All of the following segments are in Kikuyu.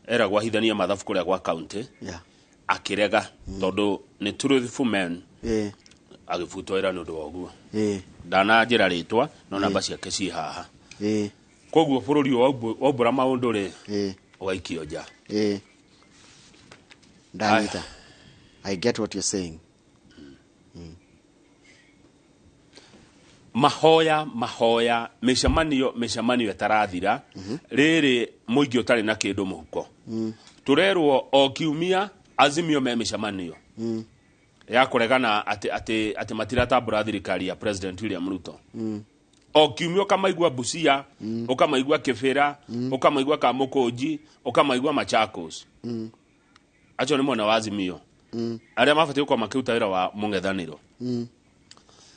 Eragwo ahithanie mathabu kũrĩa gwa county. Akĩrega tondũ nĩ truthful men. Agĩbutwo wĩra nĩ ũndũ wa ũguo. Ndananjĩra rĩtwa, no namba ciake ciĩ haha. Koguo bũrũri ũyũ waumbũra maũndũ rĩ, ũgaikio nja. Ndanyita. I get what you're saying. Mahoya, mahoya, mĩcemanio, mĩcemanio ĩtarathira. Rĩrĩ mũingĩ ũtarĩ na kĩndũ mũhuko. Tũrerwo o kiumia Azimio me mĩcemanio ya kũregana atĩ matiratambũra thirikari ya President William Ruto. O kiumia ũkamaigua Busia, ũkamaigua Kĩbĩra, ũkamaigua Kamũkũnji, ũkamaigua Machakos. Acio nĩ mwena wa Azimio arĩa mabatiĩ gũkorwo makĩruta wĩra wa mũng'ethanĩro.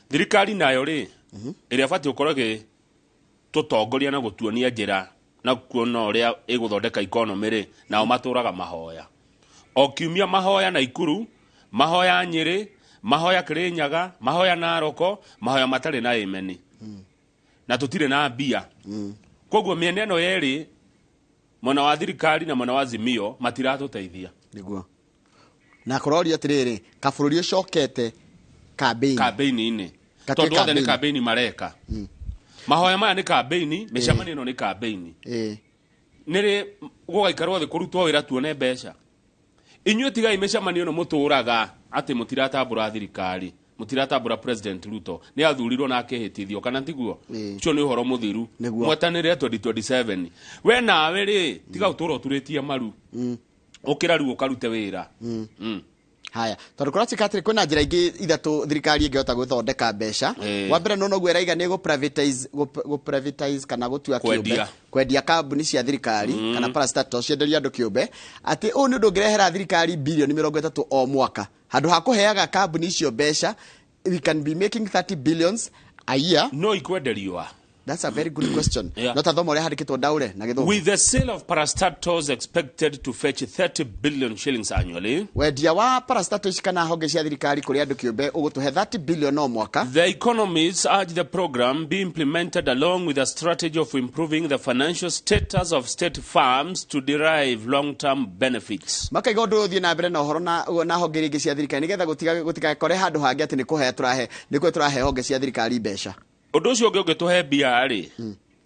Thirikari nayo rĩ, ĩrĩa ĩbatiĩ gũkorwo ĩgĩtũtongoria na gũtuonia njĩra na kuona ũrĩa ĩgũthondeka economy rĩ, nao matũraga mahoya o kiumia, mahoya Naikuru, mahoya Nyĩrĩ, mahoya Kĩrĩnyaga, mahoya Naroko, mahoya matarĩ na ĩmeni na tũtirĩ na mbia. Koguo mĩena ĩno yerĩ, mwena wa thirikari na mwena wa Azimio, matiratũteithia. Nĩguo na kũroria atĩrĩrĩ, kabũrũri ũcokete campaign. Kambĩini-inĩ. Gatuĩka Tondũ othe nĩ campaign. kambĩini mareka. Mahoya maya nĩ kambĩini, mĩcemanio ĩno nĩ kambĩini. Nĩrĩ gũgaikarwo thĩ kũrutwo wĩra tuone mbeca? Inyuĩ tigai mĩcemanio ĩno mũtũraga atĩ mũtiratambũra thirikari, mũtiratambũra President Ruto. Nĩ athurirwo na akĩhĩtithio, kana tiguo? Ĩĩ. Ũcio nĩ ũhoro mũthiru. Nĩguo. Mwetanĩre 2027. We nawe rĩ, tiga ũtũra ũturĩtie maru, ũkĩra rĩu ũkarute wĩra. Haya, tondũ kũratuĩka atĩrĩ, kwĩna njĩra ingĩ ithatũ thirikari ĩngĩhota gũthondeka mbeca. Wa mbere, no noguo ĩraiga nĩ gũ privatize kana gũtua kĩũmbe. Kwendia. Kwendia kambuni cia thirikari kana parastatals cienderio andũ kĩũmbe, atĩ ũũ nĩ ũndũ ũngĩrehera thirikari bilioni 30 o mwaka. Handũ ha kũheaga kambuni icio mbeca, we can be making 30 billions a year. No ikwenderio a? That's a very good question. No ta thoma ũrĩa handĩkĩtwo, ndaũre na Gĩthũngũ. With the sale of parastatals expected to fetch 30 billion shillings annually, Wendia wa parastatal ici kana honge cia thirikari kũrĩ andũ kĩũmbe ũgũtũhe 30 billion o mwaka. The economists urge the program be implemented along with a strategy of improving the financial status of state firms to derive long-term benefits. Makaiga ũndũ ũyũ ũthiĩ na mbere na ũhoro na honge iria ingĩ cia thirikari nĩgetha gũtigakore handũ hangĩ atĩ nĩ kũhe tũrahe, nĩ kũhe tũrahe honge cia thirikari mbeca. Ũndũ ũcio ũngĩ ũngĩtũhe mbia rĩ,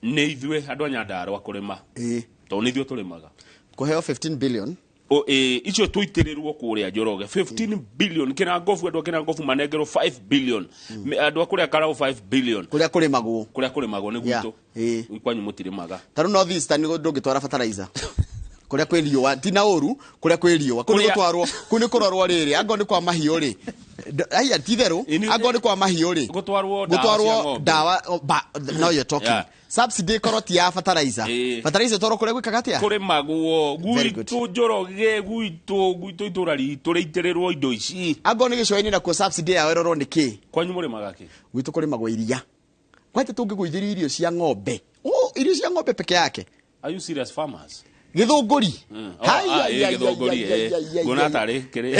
nĩ ithuĩ andũ a Nyandarũa kũrĩma, tondũ nĩ ithuĩ tũrĩmaga. Kũheo 15 billion. Icio tũitĩrĩrwo kũrĩa Njoroge 15 billion, Kĩrangobu, andũ a Kĩrangobu manengerwo 5 billion, andũ a kũrĩa Karau 5 billion. Kũrĩa kũrĩmagwo. Kũrĩa kũrĩmagwo nĩ gwitũ. Kwanyu mũtirĩmaga. Ta rĩu North Eastern ndũngĩtwara fertilizer kũrĩa kwĩ riũa, ti na ũru, kũrĩa kwĩ riũa kũu nĩ gũtwarwo, kũu nĩ kũrorwo rĩrĩ, angorwo nĩ kwa mahiũ rĩ, aya ti therũ. Angorwo nĩ kwa mahiũ rĩ, Gũtwarwo ndawa cia gũtwarwo ng'ombe. Ndawa now you're talking. Subsidy ĩkorwo ti ya fertilizer. Fertilizer ĩtwarwo kũrĩa gwĩkaga atĩa? Kũrĩmagwo. Very good. Gwitũ Njoroge, gwitũ itũra ritũ rĩitĩrĩrwo indo ici. Angorwo nĩ gĩcũa-inĩ nakuo, subsidy yao ĩrorwo nĩ kĩ. Kwanyu mũrĩmaga kĩ? Gwitũ kũrĩmagwo iria kwate tũngĩgũithĩria irio cia ng'ombe, oh, irio cia ng'ombe peke yake. Are you serious, farmers? Gĩthũngũri. Oh, Hai, ah, ai, ĩ, ai, Gĩthũngũri, ai, ai, ai, ai, nguona ai. tarĩ kĩrĩ.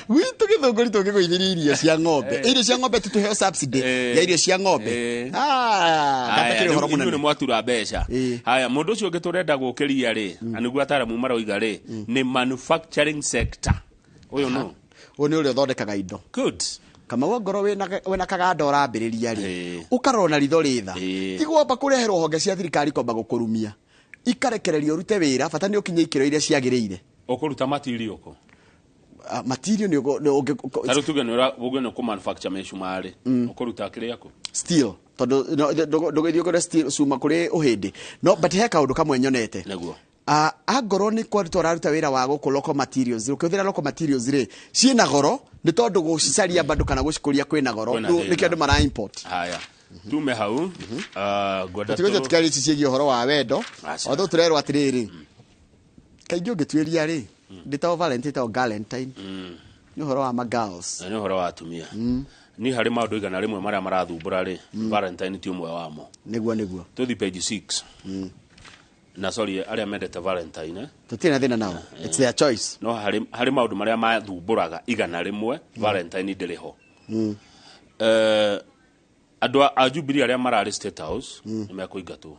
Gwitũ Gĩthũngũri tũngĩgũithĩria irio cia ng'ombe, irio cia ng'ombe tũtũheo subsidy ya irio cia ng'ombe. Ah, Haya, gatakĩrĩ rĩu ũhoro inyuĩ nĩ mũnene. mwatura mbeca. Haya, mũndũ ũcio ũngĩ tũrenda gũkĩria rĩ, na nĩguo ataramu maroiga rĩ, nĩ manufacturing sector. Ũyũ no Ũyũ nĩ ũrĩa ũthondekaga indo. Good. Kamau, angorwo wĩna kaganda ũrambĩrĩria rĩ, ũkarora na ritho rĩtha. Ti gwamba kũreherwo honge cia thirikari kwamba gũkũrumia, ikarekererio ũrute wĩra, bata nĩ ũkinye ikĩro iria ciagĩrĩire. Ũkũruta material kũ? Ah, material nĩ Ta rĩu tuge uge nĩ ũkũ manufacture mĩcumarĩ, ũkũruta kĩrĩa kũ? Steel, tondũ ndũgĩthiĩ ũgũre steel cuma kũrĩ ũhĩndĩ no, but he kaũndũ kamwe nyonete. Nĩguo. Ah, angorwo nĩ kwarutwo araruta wĩra wa gũkũ local materials, ũkĩhũthĩra local materials rĩ, ciĩna goro nĩ tondũ gũcicaria bado kana gũcikũria kwĩna goro. Kwĩna Rĩu thĩna. nĩkĩo andũ mara import. Haya, tume hau. Ah, ngwenda tũtigũthiĩ tũkĩaria ici ciĩgiĩ ũhoro wa wendo. Aca. Although tũrerwo atĩrĩrĩ, kaingĩ ũngĩtuĩria rĩ, ndĩtagwo Valentine, ĩtagwo Galentine, nĩ ũhoro wa ma girls. Na nĩ ũhoro wa atumia. Niĩ harĩ maũndũ 100 marĩa marathumbũra rĩ, Valentine ti ũmwe wamo. Nĩguo. Tũthi page 6 na sorry arĩa mendete Valentine, eh? Tũtirĩ na thĩna nao, it's their choice. No harĩ maũndũ marĩa mathumbũraga 100, Valentine ndĩrĩ ho. Andũ a Jubilee arĩa mararĩ State House nĩ mekũingatwo.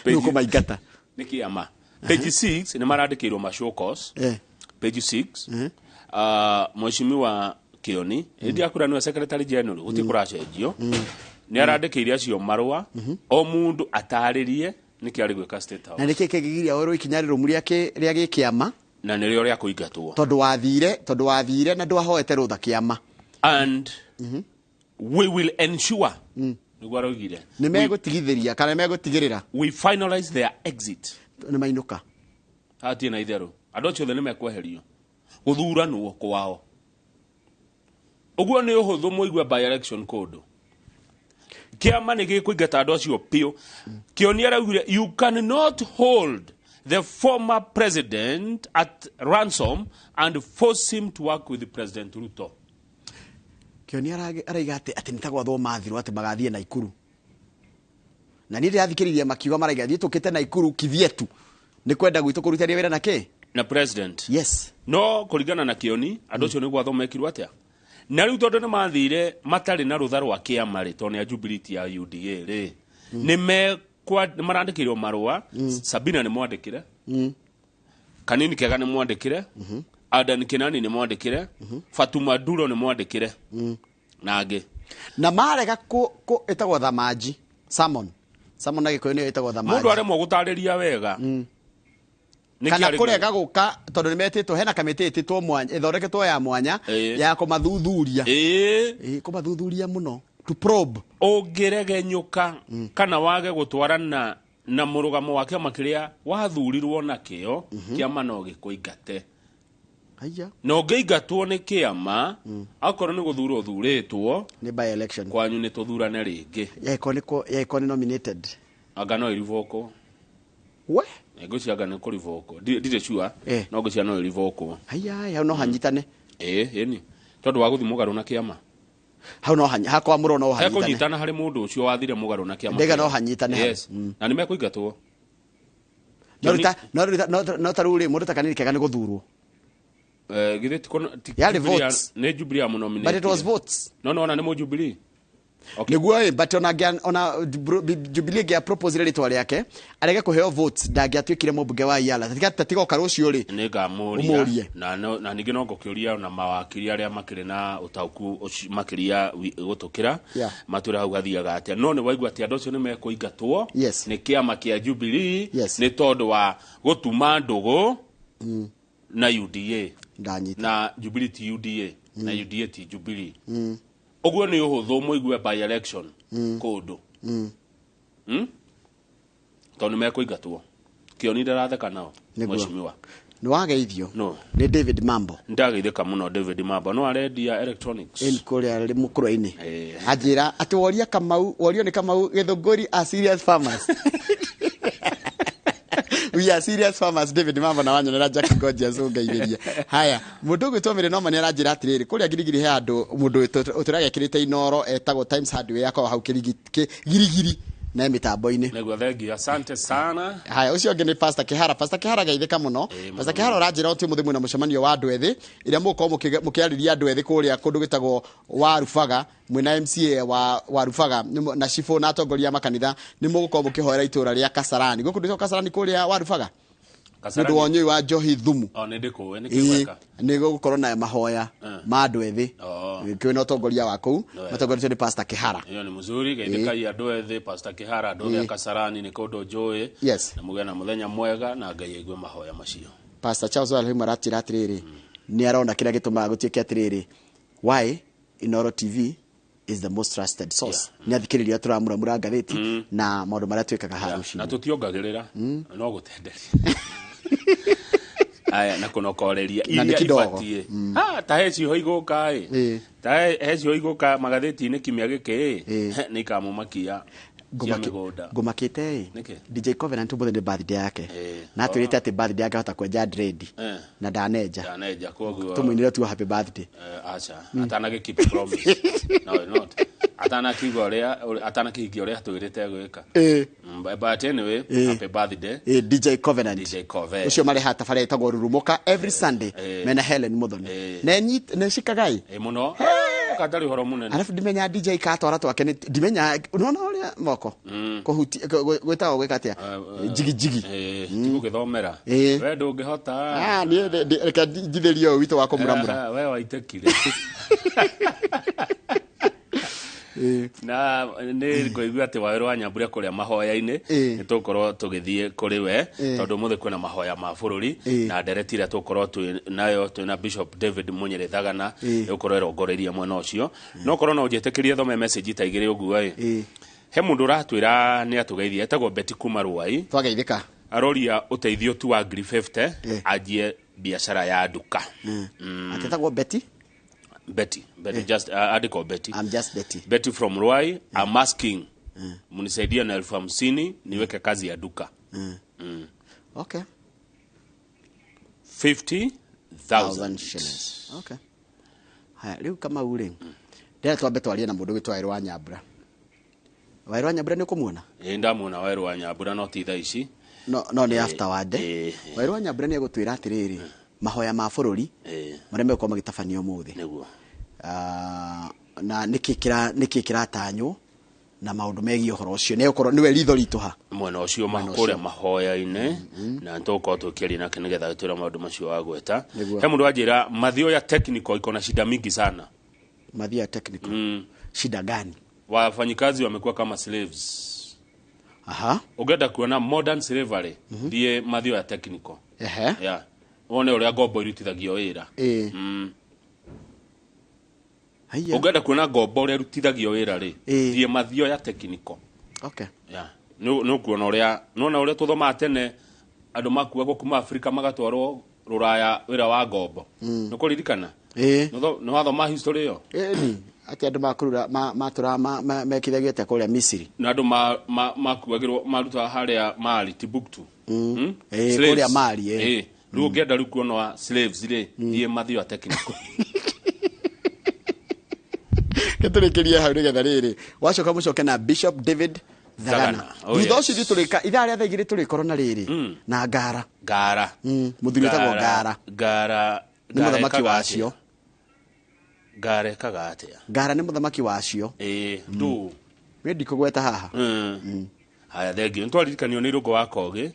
Nĩ ũkũmaingata. Nĩ kĩama. Page 6 nĩ marandĩkĩirwo ma show cause. Page 6, Mheshimiwa Kioni hĩndĩ akura nĩwe secretary general, gũtirĩ kũracenjio, nĩ arandĩkĩire acio marũa o mũndũ atarĩrie nĩkĩ arĩ gwĩka State Na House. nĩkĩ kĩngĩgiria werwo ikinya rĩrũmu rĩa gĩkĩama? Na nĩrĩo rĩa kũingatwo. Tondũ wathire na ndwahoete rũtha kĩama. And we will ensure, nĩguo araugire. Nĩ megũtigithĩria kana nĩ megũtigĩrĩra We finalize their exit. Nĩ mainũka. Hatirĩ na itherũ, andũ acio othe nĩ mekweherio gũthuranwo kwao. Ũguo nĩ ũhũthũ mũigue by election kũndũ kĩama nĩ gĩkũingata andũ acio piũ. Kĩoni araugire, "You cannot hold the former president at ransom and force him to work with President Ruto." Kĩoni araiga atĩ nĩ ta gwathwo mathirwo atĩ magathiĩ Naikuru, na niĩ ndĩrathikĩrĩria makiuga maraiga thiĩ tũkĩte Naikuru kivyetu nĩ kwenda gwitũ kũrutithania wĩra na kĩ. Na president. Yes. No kũringana na Kĩoni, andũ acio nĩ gwathwo mekirwo atĩa, na rĩu tondũ nĩ mathire matarĩ na rũtha rwa kĩama rĩ, tondũ nĩ a Jubilee ti ya UDA rĩ, nĩ nĩ marandĩkĩirwo marũa. Sabina nĩ mwandĩkĩre, Kanini Kega nĩ mwandĩkĩre, Adan Kinani nĩ mwandĩkĩre, Fatuma Duro nĩ mwandĩkĩre, na angĩ. Na marega kũ ĩtagwo thamanji, salmon, salmon na Gĩkũyũ nĩyo ĩtagwo thamanji. Mũndũ aremwo gũtarĩria wega nĩkĩ Kana arĩ kũrega gũka tondũ nĩ metĩtwo, hena kamĩtĩ ĩtĩtwo mwanya, ĩthondeketwo ya mwanya ya kũmathuthuria. Ĩĩ, kũmathuthuria mũno, to probe. Ũngĩregenyũka kana wage gũtwarana na mũrũgamo wa kĩama kĩrĩa wathurirwo nakĩo, kĩama no gĩkũingate. Aya. Na ũngĩingatwo nĩ kĩama, akorwo nĩ gũthurwo ũthurĩtwo, Nĩ by election. Kwanyu nĩ tũthurane rĩngĩ. Yaĩkorwo nĩ nominated. Anga no ĩrivokwo. We. Ngwĩciria anga nĩ kũrivokwo. Ndirĩ sure. No ngwĩciria no ĩrivokwo. Aya, hau no hanyitane. Ĩĩ, ĩni tondũ wa gũthiĩ mũgarũ na kĩama. Hau no hakwamũrwo no hanyitane. Hekũnyitana harĩ mũndũ ũcio wathire mũgarũ na kĩama. Ndaiga kĩao. No hanyitane hau. Yes, na nĩ mekũingatwo. No rĩu no ta rĩu rĩ, mũndũ ta Kanini Kega nĩ gũthurwo. Githĩ ti ti Yarĩ Jubilee votes. Nĩ Jubilee ya mũnominate. But it was votes. No nona nĩ mũjubilee. Okay. Nĩguo ĩ, but ona ona Jubilee ĩngĩa propose rĩtwa rĩake arege kũheo votes, ndangĩatuĩkire mũmbunge wa Iala. Tatigoka rũciũ rĩ. Nĩ ngamũria. Ũmũrie. Na ningĩ no ngũkĩũria na mawakiri arĩa makĩrĩ na ũtaũku makĩria gũtũkĩra, matwĩre hau gathiaga atĩa. No nĩ waigua atĩ andũ acio nĩ mekũingatwo nĩ kĩama kĩa Jubilee nĩ tondũ wa gũtuma ndũgũ na UDA. Ndanyita. Na Jubilee ti UDA na UDA ti Jubilee. Ũguo nĩ ũhũthũ mũigue by election kũndũ. Tondũ nĩ mekũingatwo. Kĩoni ndaratheka nao. Nĩguo. Mheshimiwa. Nĩ wageithio No. nĩ David Mambo. Ndageithĩka mũno. David Mambo no arendia electronics. Ĩ kũrĩa rĩ mũkũrwe-inĩ. Eh. Anjĩra atĩ woria Kamau, worio nĩ Kamau Gĩthũngũri are serious farmers. We are serious farmers, David Mambo. Na wanyonera Jack Gorgeous ũngeithĩrie. Haya, mũndũ ũgwĩtwo Mĩrĩ Noma nĩ aranjĩra atĩrĩrĩ, kũrĩa Girigiri he andũ, mũndũ ũtũraga ekĩrĩte inoro etagwo Times Hardware, akoragwo hau Girigiri na mĩtambo-inĩ. Nĩguo, thengiũ, asante sana. Haya, ũcio ũngĩ nĩ Pastor Kĩhara. Pastor Kĩhara, geithĩka mũno. Ĩĩ, mũno. Pastor Kĩhara, ũranjĩra ũtĩ mũthĩ mwĩna mũcemanio wa andũ ethĩ ĩrĩa mũgũkorwo mũkĩarĩria andũ ethĩ kũrĩa kũndũ gwĩtagwo Warubaga, mwĩna MCA wa Warubaga na cibũ na atongoria a makanitha. Nĩ mũgũkorwo mũkĩhoera itũra rĩa Kasarani, gwĩ kũndũ gwĩtagwo Kasarani kũrĩa Warubaga nĩ ũndũ wa ũnyui wa njohi thumu. O nĩ ndĩkũĩ nĩ Ĩĩ, kĩgweka. Nĩ gũgũkorwo na mahoya ma andũ ethĩ kwĩna ũtongoria wa kũu Wega. matongoretio nĩ Pastor Kĩhara. Ĩyo nĩ mzuri. Geithĩkai andũ ethĩ, Pastor Kĩhara, andũ othe a Kasarani, nĩ kũndũ njũĩ. Na mũgĩe na mũthenya mwega na Ngai aigue mahoya macio. Pastor Charles Walhimu aratwĩra atĩrĩrĩ, nĩ arona kĩrĩa gĩtũmaga gũtuĩke atĩrĩrĩ, why Inoro TV is the most trusted source. Nĩ athikĩrĩria tũramuramura ngathĩti na maũndũ marĩa twĩkaga haha Na rũcinĩ. Tũtiongagĩrĩra, no gũtenderia aya na kũnokoreria Na nĩ iria kidogo. ibatiĩ. Ah, ta he ciho igũka ĩ. Ta he ciho igũka magathĩti-inĩ kiumia gĩkĩ ĩ, nĩ ikamũmakia cia mĩgũnda. Ngũmakĩte ĩ. Nĩkĩ? DJ Covenant ũmũthĩ nĩ birthday yake. Na atwĩrĩte atĩ birthday yake ahota kwenja dread. Na ndanenja. Ndanenja, koguo Tũmũinĩre tu happy birthday. Aca, atanagĩ keep promise, no not atanakiuga ũrĩa atanakihingia ũrĩa atwĩrĩte gwĩka. But anyway, happy birthday, DJ Covenant. DJ Cove. Ũcio marehaga tabarĩra ĩtagwo Rurumũka every Sunday mena Helen Muthoni. Na cikagai. Ĩ mũno. Gatarĩ ũhoro mũnene. Arabu ndimenya DJ katwara twake nĩ ndimenya nona ũrĩa moko kũhuti gwĩtagwo gwĩka atĩa, jigi jigi. Tigũgĩthomera. We ndũngĩhota. Ah, niĩ reke njithĩrie ũyũ witũ wa kũmuramura. We waitekire na nĩ ngũigua atĩ Wawerũ wa Nyambura kũrĩa mahoya-inĩ. Nĩ tũgũkorwo tũgĩthiĩ kũrĩ we tondũ ũmũthĩ kwĩna mahoya ma bũrũri na ndereti ĩrĩa tũgũkorwo twĩ nayo twĩ na Bishop David Munyĩrĩ Thagana ĩgũkorwo ĩrongoreirie mwena ũcio. No korwo no ũnjĩtĩkĩrie thome message ta igĩrĩ ũguo ĩ. He mũndũ ũratwĩra nĩ atũgeithia, etagwo Betty kuma Ruai. Twageithĩka. Aroria ũteithio tu wa ngiri 50 anjie biacara ya nduka. Atetagwo Betty? Betty, Betty, just andĩkwo Betty. I'm just Betty. Betty from Ruai, I'm asking mnisaidie na 50,000 niweke kazi ya duka. Okay. 50,000. Thousand shillings. Okay. Haya, rĩu kama rĩ, ndĩrenda twambe twarie na mũndũ wĩtwo Wairũ wa Nyambura. Wairũ wa Nyambura nĩ ũkũmuona? Ĩ, ndamuona Wairũ wa Nyambura, no ti thaa ici. No nĩ after wande. Wairũ wa Nyambura nĩ egũtwĩra atĩrĩrĩ, mahoya ma bũrũri marĩa megũkorwo magĩtabanio ũmũthĩ. Ah, na nĩkĩ kĩratanywo na maũndũ megiĩ ũhoro ũcio, nĩ egũkorwo nĩwe ritho ritũ ha mwena ũcio kũrĩa mahoya-inĩ, na nĩtũgũkorwo tũkĩaria nake nĩgetha agĩtwĩra maũndũ macio wagweta. He mũndũ wanjĩra mathio ya technical iko na shida mingi sana. Mathio ya technical, shida gani? Wafanyikazi wamekuwa kama slaves. Ũngĩenda kuona modern slavery, thiĩ mathio ya technical. Yeah. Wone ũrĩa ngombo irutithagio wĩra. Haiya. Ũngĩenda kuona ngombo ũrĩa irutithagio wĩra rĩ, thiĩ mathio ya technical. Yeah. Nĩ ũkuona ũrĩa nona ũrĩa tũthomaga tene, andũ makuagwo kuma Afrika magatwarwo rũraya wĩra wa ngombo. Nĩ kũririkana? Nĩ wathoma history ĩyo? Ĩni atĩ andũ makurura matũraga mekithagio atĩa kũrĩa Misiri? Na andũ makuagĩrwo marutaga harĩa Mali, Timbuktu. Ĩ, Slaves. Kũrĩa Mali, ĩ. Ĩ. Rĩu ũngĩenda rĩu kuona slaves rĩ, thiĩ mathio ya technical. Gĩtũrĩkĩrie hau nĩgetha rĩrĩ wacoka mũcoke na Bishop David Thagana. Thagana. Oh, Thutha yes. ũcio ithuĩ tũrĩka ithaa rĩa thaa 2 tũrĩkorwo na rĩrĩ na Ngara. Ngara. Mũthuri wĩtagwo Ngara. Ngara. Nĩ Ngara mũthamaki ĩkaga wacio. atĩa? Ngara ĩkaga atĩa? Ngara nĩ mũthamaki wacio. Ĩ, ndũ. Niĩ ndikũgweta haha. Haya, thengio. Nĩtwaririkanio nĩ Irũngũ wa Kogĩ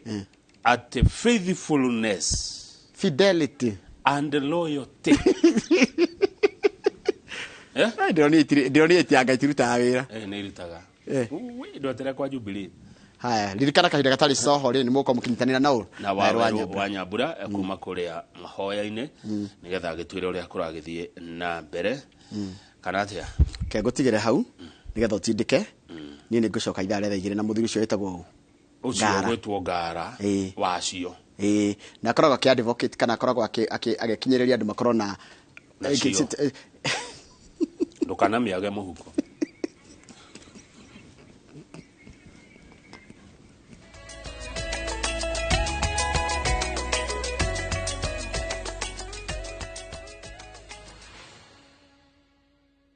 atĩ faithfulness fidelity and loyalty. Eh? Ai, ndĩronire itianga itirutaga wĩra. Eh, nĩ irutaga. Eh. Ui, ndwetere kwa Jubilee. Haya, ririkana kahinda gatarĩ coho rĩ, nĩ mũgũkorwo mũkĩnyitanĩra na ũ na Wairũ wa Wawerũ Nyambura. wa Nyambura kuma kũrĩa mahoya-inĩ nĩgetha agĩtwĩre ũrĩa kũragĩthiĩ na mbere kana atĩa. Ke ngũtigĩre hau nĩgetha ũtindĩke. Niĩ nĩ ngũcoka ithaa rĩa thaa 2 na mũthuri ũcio wĩtagwo ũ? Ũcio Ngara. gwĩtwo Ngara wacio. Ĩĩ, na akoragwo akĩ advocate kana akoragwo agĩkinyĩrĩria andũ makorwo na Nacio. Ndũkanamĩage mũhuko.